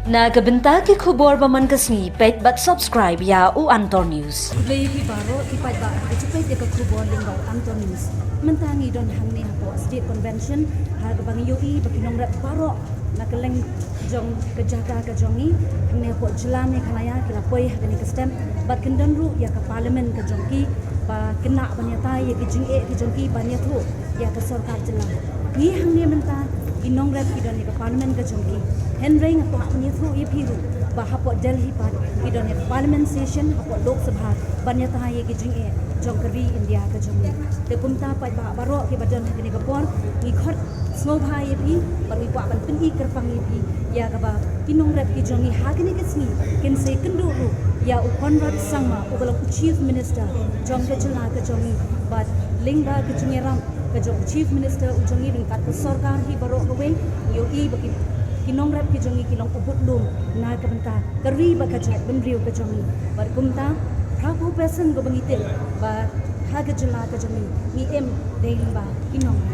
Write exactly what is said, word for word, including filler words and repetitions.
Na ka bynta ki khubor ba man ka sngi, peit bad subscribe ïa u Antor News. Khublei ïa phi baroh ki paidbah ba ju peit ïa ka khubor lyngba u Antor News. Mynta ngi don hangne hapoh State Convention, ha kaba ngi ïohi ba ki nongrep baroh na kylleng jong ka jaka ka jong ngi, hangne hapoh jylla Meghalaya, ki la poi ha kane ka step, bad kin don ruh ïa ka Parliament ka jong ki, ba kin lah ban ïatai ïa ki jingeh ki jong ki ban ïathuh ïa ka sorkar jylla. Ngi hangne mynta ki nongrep ki don ïa ka Parliament ka jong ki. Hynrei nga kwah ban ïathuh ïa phi ruh ba hapoh Delhi pat ki don ïa ka Parliament session hapoh Lok Sabha ban ïatai ïa ki jingeh jong ka ri India ka jong ngi. Te kumta paidbah baroh kiba don ha kane ka por, ngi khot sngewbha ïa phi, bad ngi kwah ban pyni kyrpang ïa phi ïa kaba ki nongrep ki jong ngi ha kane ka sngi kin sa ïakynduh ruh ïa u Conrad Sangma uba long u Chief Minister jong ka jylla ka jong ngi, bad lyngba ka jingïarap ka jong u Chief Minister u jong ngi ryngkat ka sorkar hi baroh kawei, ngi ïohi ba ki, ki nongrep ki jong ngi ki long u budlum na ka bynta ka ri bad ka jaitbynriew ka jong ngi. Bad kumta, phra phew percent kaba ngi tip ba ha ka jylla ka jong ngi, ngi im dei lyngba ki nongrep.